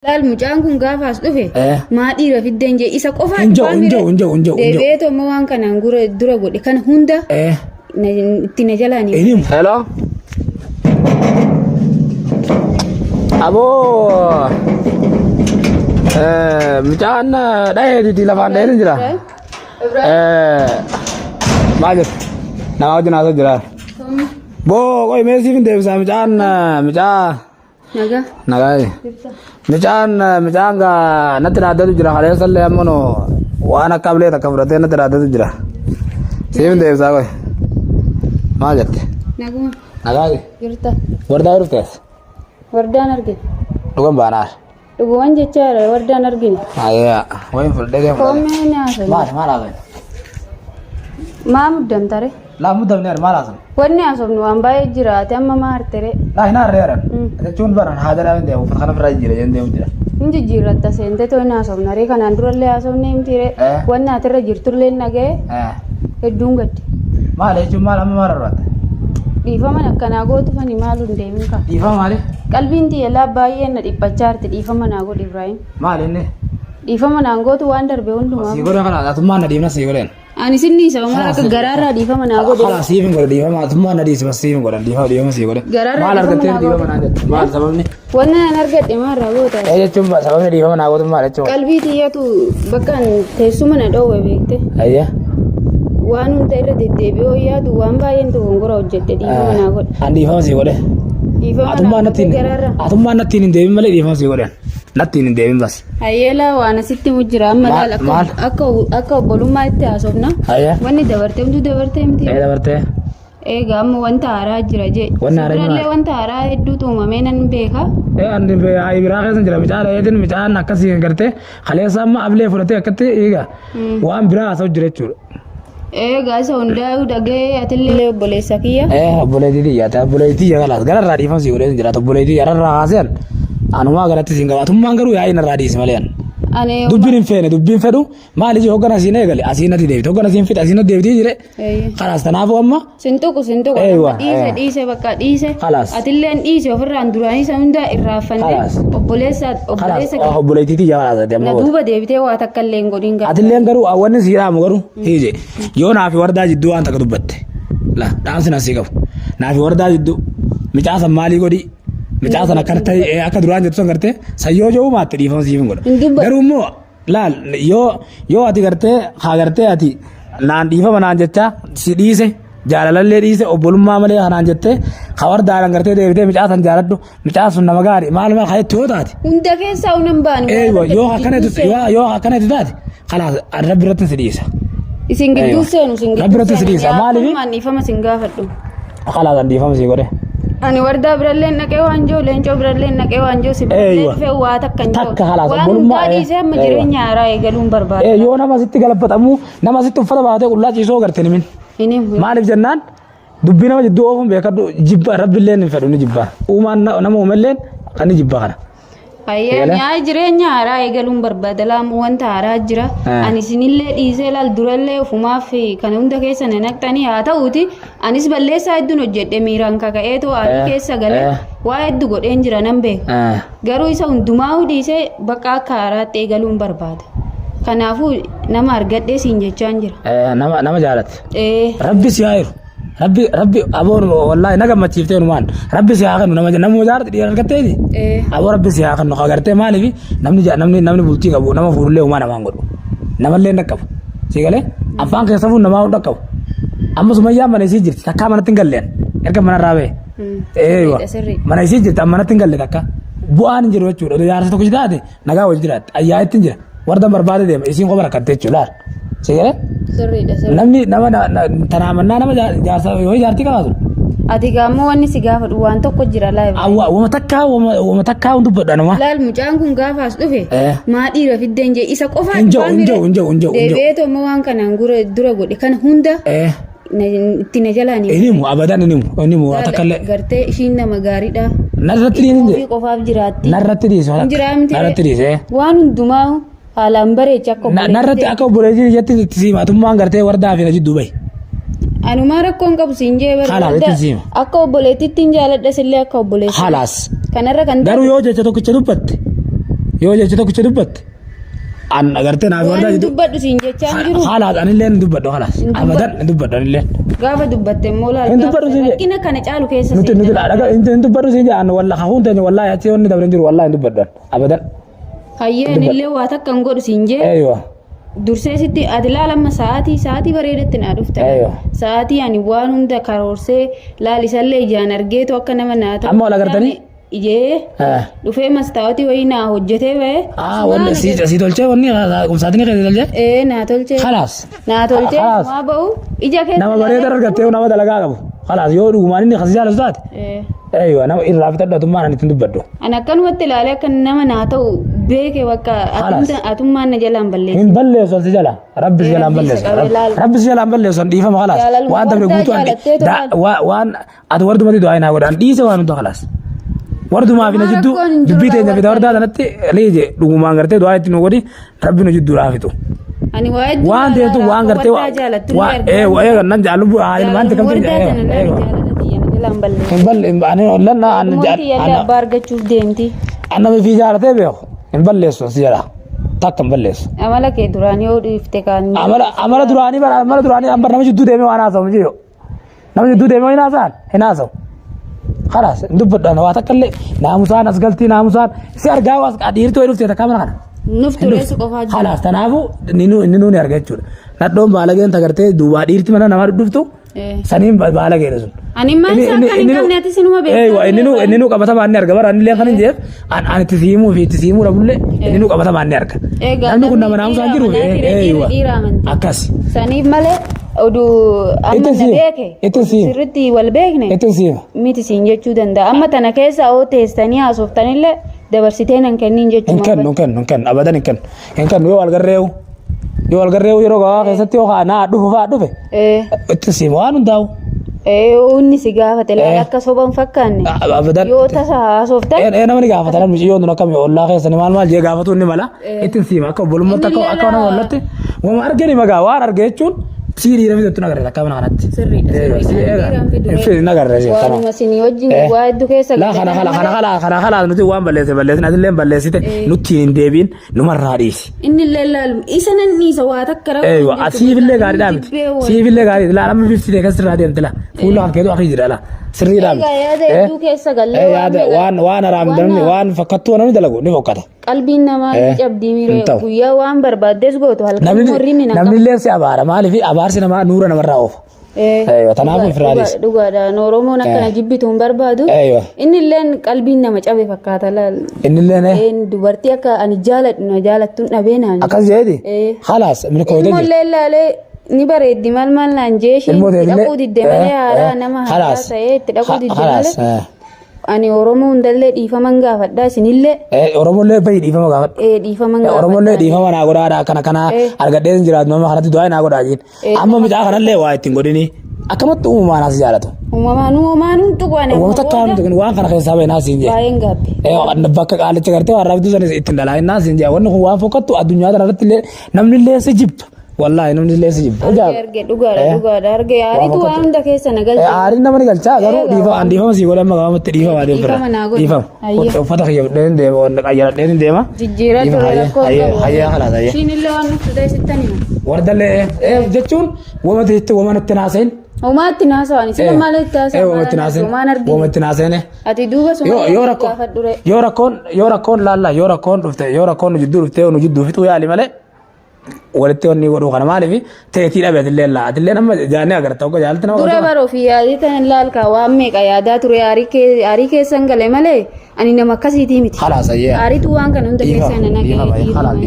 Laal mucaan kun gaafa as dhufe Eh. maa dhiira fiddeen jee isa qofaa Hin jiru, hin jiru, hin jiru, hin jiru, hin jiru. Deebi'eetu amma waan kanaan gura dura godhe kana hunda Eh. itti na jalaan Hin himu. Hello. Aboo. Eh, mucaan dhahee didi lafaan dhahee jira. Eh, maal jettu? Nama wajjin haasa'u jira. Boo, qoy mee siif hin deebisaa mucaan mucaa Nagaa. Nagaa. Mucaan mucaan gaa natti dhaaddatu jira kaleessa illee amma nu waan akka ablee takka fudhatee natti dhaaddatu jira. Siif hin deebisaa qoy. Maal jette? Naguma. Nagaa. Jirta. Wardaa dhuftees. Wardaan argine. Dhugan baanaa. Dhuguman jechaadha wardaan argine. Ayyaa. Wayin fudhadhee deemu. Koomee ni haasofna. Maal maal haasofna? Maa muddamtare? Laa muddamne maal haasofna? Wanni haasofnu waan baay'ee jira ati amma maa hartere? Laa hin haarree haran. Jechuun baran haadha hin deemu uffata kana irraa jijjiira jeen deemu jira. Hin jijjiirratta seente too hin haasofna ree kanaan durallee haasofne himti ree. Eh. Wanni ati irra jirtullee naga'e hedduun gadde. Maal jechuun maal amma maal barbaadda? Dhiifama akkanaa gootu fani maalu hin deemin kaa. Dhiifama maali? Qalbiin tiyya laa baay'ee na dhiphachaa jirti dhiifama naa godhi Ibraahim. Maal inni? Dhiifama naan gootu waan darbe hundumaa. Sii godhan kana atummaan na dhiifna sii godhan. Ani sin dhiisa maal akka garaarraa dhiifama naa godhe. Kalaas siif hin godhe dhiifama atummaan na dhiisi bas siif hin godhan dhiifama dhiifama sii godhe. Garaarraa Maal dhiifama argattee naa dhiifama goote. naan jettu? Maal sababni? Wanna nan argadhe maalirraa goota? Ee jechuun sababni dhiifama naa gootu maal jechuudha? Qalbii tiyyatu bakka an teessuma na dhoowwe beekte. Ayya. Waan hunda irra deddeebi'oo yaadu waan baay'een dogongora hojjedhe dhiifama naa godhe. An dhiifama sii godhe. Dhiifama naa Atummaan godhe nattiin garaarraa. atummaan nattiin hin deebiin malee dhiifama sii godhe. Nattiin hin deebiin bas. Hayyeela waan asitti mu jira amma Maal- laal akka maal? akka akka obbolummaa itti haasofna. Hayya. Wanni dabarte hunduu dabartee miti. Ee dabartee. Egaa amma wanta haaraa jira jee. Wanni haaraa Suurallee maal? wanta haaraa hedduutu uumamee nan beeka. Ee ani biraa keessa jira mucaa dheetin mucaan akkasii gartee kaleessa amma ablee fudhatee akkatti eega waan biraa haasa'u jira jechuudha. Egaa isa hundaa'uu dhaga'ee atillee obboleessa kiyya. Ee obboleettii tiyya ati obboleettii tiyya kalaas gararraa dhiifama sii godhee jiraata obboleettii gararraa haaseen anumaa garatti siin qaba atummaan garuu yaa'ii narraa dhiisi malee an. Ani Dubbiin hin feene dubbiin fedhu maal ijji hoggana siin eegale asiin natti deebite hoggana siin fixe asiin natti deebitee jire Eeyyee. kalaas tanaafuu amma Sin tuqu sin tuqu Eeywa, amma dhiise ee. dhiise bakka dhiise. Khalaas. Atilleen dhiise ofirraan duraanii isa hunda irraanfanne Khalaas. obboleessa kalaas obboleessa kee obboleettii tiyya kalaas ati amma na booda. duuba deebitee waa takka illee hin godhin gara. Atilleen garuu wanni sii dhaamu garuu hiije yoo naafi wardaa jidduu waan takka dubbatte la dhaamsi na sii qabu naafi wardaa jidduu micaa san maalii godhi micaa san akka ta'e akka duraan jettu san gartee san yoo jiru maatte dhiifama siif hin godha Hin dubbadhu. garuu immoo Laal yoo yoo ati gartee haa gartee ati naan dhiifama naan jecha si dhiise jaalalallee dhiise obbolummaa malee kanaan jettee hawardaadhaan gartee deebitee micaa san jaaladhu micaa sun nama gaari maal maal haa jettu yoo taate. Hunda keessaa unan baani. Eeywa yoo akkana jettu yoo yoo akkana jettu taate kalaas rabbi irratti si dhiisa. Isin gidduu Eeywa. seenu isin Rabbi gidduu irratti si seenu. dhiisa. Maaliif? Akkanumaan dhiifama isin gaafadhu. Kalaas an dhiifama sii godhe. Ani wardaa birallee naqee waan jiru leencoo birallee naqee waan jiru si birallee Eeywa. dhufee waa takka hin jiru. Takka halaas Waan obbolummaa, hundaa ee, dhiisee amma eeywa. jireenya haaraa eegaluun barbaada. Ee yoo nama sitti galabbatamu nama sitti uffata baatee qullaa ciisoo garte nimin. Hin himu. Maaliif jennaan dubbii nama jidduu oofuun beekadhu jibba rabbillee hin fedhu ni jibba. Uumaan nama uumelleen kan ni jibba kana. Hayyee Eegale? ani haa jireenya haaraa eegaluun barbaada laamu wanta haaraa jira. Eh. Ani isinillee dhiisee laal durallee ofumaaf kana hunda keessa na naqxanii haa ta'uuti anis balleessaa hedduun hojjedhe miiraan kaka'ee too aarii Eh, keessa galee eh. waa hedduu godheen jira nan beeka. Eh. Garuu isa hundumaa'uu dhiisee bakka akka haaraatti eegaluun barbaada. Kanaafuu nama argadhee siin jechaan jira. Eh, nama nama jaalatte. Eh, Rabbi si haa jiru. Rabbi rabbi aboon wallaahi na gammachiiftee numaan rabbi si haa kennu nama nama jaarti dhiira argatteeti. Eh. Aboo rabbi si haa kennu agartee maaliif namni namni namni bultii qabu nama fuudhullee uumaa namaan godhu namallee hin dhaqqabu. Si galee abbaan keessa fuun namaa hin dhaqqabu. Amma sumayyaan mana isii jirti takkaa manatti hin galleen erga manarraa ba'e. Eeywa Sirriidha. mana isii jirti amma manatti hin galle takka bu'aan hin jiru jechuudha. Odoo jaarsa tokko taate nagaa wajji jiraatti ayyaa ittiin jira warda barbaade deema isiin qofa rakkatte jechuudha laal si galee Sirriidha sirriidha. namni nama tanaa mannaa nama jaarsa yoo jaartii qabaatu Ati gaammoo wanni si gaafadhu waan tokko jira laa. awwa wama takkaa wama takkaa hin dubbadhu anuma Laal mucaan kun gaafa as dhufe Eh. maa dhiira fiddeen jee isa qofaa Hin jiru, dhufaa hin mire. jiru, hin jiru, hin jiru, hin jiru. Deebi'eetu ammoo waan kanaan dura godhe kana hunda eh itti na jalaan hin himu abadan hin himu hin himu waa takka illee Gartee ishiin nama gaariidha. narratti dhiisin Ofii jedhe qofaaf jiraatti. narratti dhiisi Hin jiraa miti. narratti dhiise Waan hundumaa haalaan bareecha akka obboleettii narratti akka obboleettii jetti itti siima atummaan gartee wardaa fi na jidduu bahi Anumaa rakkoon qabu siin jee bara. Halaal itti siima. Akka obboleettiitti hin jaaladha sillee akka obboleessi. Halaas. Kanarra kan Garuu yoo jecha tokkicha dubbatte Yoo jecha tokkicha dubbatte an agartee naaf Waan wardaa hin jidduu. dubbadhu siin jechaa hin jiru. Khalaas anillee hin dubbadhu khalaas. Hin dubbadhu. Abadan hin dubbadhu anillee. Gaafa dubbatte immoo laal Hin dubbadhu siin jedhe. rakkina kana caalu keessa Nuti nuti seenta. dhaga hin dubbadhu siin jedhan walla hafuun teenya wallaahi achi wanni dabre hin jiru wallaahi hin dubbadhu abadan. Hayyee anillee waa takka hin godhu siin jee. Eeywa. Dursee sitti ati laal amma sa'aatii sa'aatii bareedatti naa dhufta. Eeywa. Sa'aatii ani waan hunda karoorsee laal isallee ijaan argeetu akka nama naa ta'u. Amma wal agartanii? Ijee Eh. dhufee mastaawotii wayii naa hojjetee ba'e. Ah wanni si si tolchee wanni qubsaatiin kee si tolchee? Ee naa tolchee. Khalaas. Naa tolchee Khalaas. maa ba'u ija keessa. Nama bareeda argattee nama dalagaa qabu. Khalaas yoo dhugumaan inni kasi jaalatu taate. Ee. Eeywa nama irraa fixadhu atummaan ani ittiin dubbadhu. Ani akkanumatti ilaalee akka nama naa ta'u beeke bakka Khalaas. atummaan na jalaan balleessa. Hin balleessu si jala. Rabbi si jalaan Rabbi balleessu. isa qabee laal. Rabbi si jalaan balleessu an dhiifama khalaas. Jaalaluma Waan dabre wardaa guutuu an jaalattee tolaan. waan ati wardumatti du'aa naa godhan dhiise waan hunda khalaas. Wardumaa fi na Homaa jidduu rakkoon hin jiru dubbii teenya fi wardaa. wardaa sanatti liije dhugumaan gartee du'aa itti nu godhi rabbi nu jidduu raafixu. Ani waa hedduu Waan ta'etu waan gartee wardaa jaalattu waan ee ee nan jaallu bu'aa ilmaan Jaalaluma kamtu wardaa tana laal jaalala tiyya na jalaan balleessa. hin balle ani lanna an Ilmoon tiyya illee abbaa argachuuf deemti. an nama fi jaalatee beeku hin balleessu si jedha takka hin balleessu. Amala kee duraan yoo dhiifte kaan. Amala amala duraanii bara amala duraanii an bar nama jidduu deemee waan haasawu jiru. Nama jidduu deemee hin haasa'an hin haasawu. Khalaas hin dubbadhu waa takka illee naamusaan as galtii naamusaan si argaa waas dhiirtuu dhuftee takka mana kana. Nuuf tureessu qofaa jira. Khalaas tanaafuu inni nuuni arga jechuudha. Nadhoon baalageen tagartee duubaa dhiirti mana namaa dhuftu saniin baalageedha sun. Ani maal isaa kan hin qabne ati sinuma beektaa. Eeywa inni nu inni nu qabatamaa inni arga bara inni illee kan hin jeef an an itti siimuu fi itti siimuu dhabullee inni nu qabatamaa inni arga. Egaa Namni kun nama naamusaan jiru eeywa dhiira amantii. akkas. Saniif malee oduu amma Itti na siima. beeke. Itti siima. Sirriitti wal beekne. Itti siima. Miti siin jechuu danda'a. Amma tana keessa oo teessanii haasoftanillee dabarsitee nan kenniin Hin jechuudha. kennu hin kennu hin kennu abadan hin kennu hin kennu yoo wal garreewu yoo wal garreewu yeroo gabaabaa keessatti yoo naa dhufu fa'aa dhufe itti siima waan hundaa'u. Inni si gaafate laala akka soba hin fakkaanne. Abadan. Yoo tasa haasoftan. Ee namni gaafata namni mucayyoon tun akkami ollaa keessanii maal maal jee gaafatu inni mala ittiin siima akka obbolummaatti akka akka nama ollatti wama argani magaa waan arge jechuun sii dhiira fidattu nagarre akka mana kanatti. Sirriidha. Sirriidha. Nagarre Waanuma isinii wajjin waa hedduu keessa Laa kana kana kana kana kana kana nuti waan balleesse balleessine atillee balleessite nutti hin deebiin numarraa dhiisi. Inni illee laalu isa nan dhiisa waa takka rakkoo. Eeywa siifillee gaariidhaa miti. Siifillee gaarii laa amma bifti ta'e kan sirraa deemte laa fuula kan keetu akii jira laa sirriidhaa miti. Egaa yaada hedduu keessa gallee Ee yaada waan waan haraam namni waan fakkattuu namni dalagu ni fokkata. Qalbiin namaa ni cabdii hin miiree ta'u. guyyaa waan barbaaddes gootu halkan Namni morriin hin namni illee si abaara maaliif abaarsi namaa nuura namarraa oofa. Eeywa tanaaf ofirraa dhiisi. Dhugaadhaan Oromoon akkana jibbitu hin barbaadu. Eeywa. Inni illeen qalbiin nama cabe fakkaata laal. Inni illeen Dubartii akka ani jaaladhu na jaalattuun dhabee naan. akkas jedhi. Ee. Khalaas milkooyte Ilmoo jirti. illee laalee ni bareeddi maal maal naan jee isheen Ilmoo itti teetillee. dhaquu didde malee haaraa nama haaraa Khalaas. ta'ee itti dhaquu didde Khalaas. malee. Ani Oromoo hundallee dhiifaman gaafadha isinillee Oromollee bahi dhiifama gaafadhu. dhiifaman gaafadha. Oromollee dhiifama naa godhaadha akkana kana argadhee hin jiraatu nama kanatti du'aa naa godhaa jiin. Amma mucaa kanallee waa ittiin godhini akkamatti uumamaan as jaalatu. Uumamaan uumamaan hundi waan Uumama takka waan waan kana keessaa bahe naa siin jee. baay'een gaabbe. Bakka qaalicha gartee waan raabduu sanis ittiin dhalaa naa siin jee. Wanni kun waan fokkattu addunyaa kana irratti illee namni illee si jibba. Wallaahi namni illee si jibba. Arge arge dhugaadha dhugaadha arge aaritu waan hunda keessa na galche. Aariin nama ni galchaa garuu dhiifama an dhiifama sii godhe amma gabaabatti dhiifama adeemu Dhiifama naa godhi. Dhiifama. Hayyee. Uffata kiyya fudheen deema qayyaradheen deema. Jijjiiraa Dhiifama, ture hayyee, rakkoo hayyee, qabu. hayyee, khalaas, hayyee. Ishiin illee waan nuuf ta'e sittan hima. Wardallee jechuun wama itti wama natti naaseen. Homaatti naasa'an isin maal itti haasa'an Wama itti naaseen. homaan arginu. Wama itti naaseen. Ati duuba Yoo yoo suma rakkoo gaafadhu ree. yoo rakkoon yoo rakkoon laalla yoo rakkoon dhufte yoo rakkoon nu jidduu dhufte nu jidduu fixuu yaali malee walitti wanni godhuu kana maaliif teetii dhabe atillee laa atillee nama jaannee agarta hogga jaalatti nama Dura bara ofii yaadii tan laalkaa waan meeqa yaadaa ture aarii keessan gale malee ani nama akkasiitii miti. Khalaas ayyee. Aariitu waan kana hunda Dhiifama keessa na naqee dhiifama dhiifama. khalaas.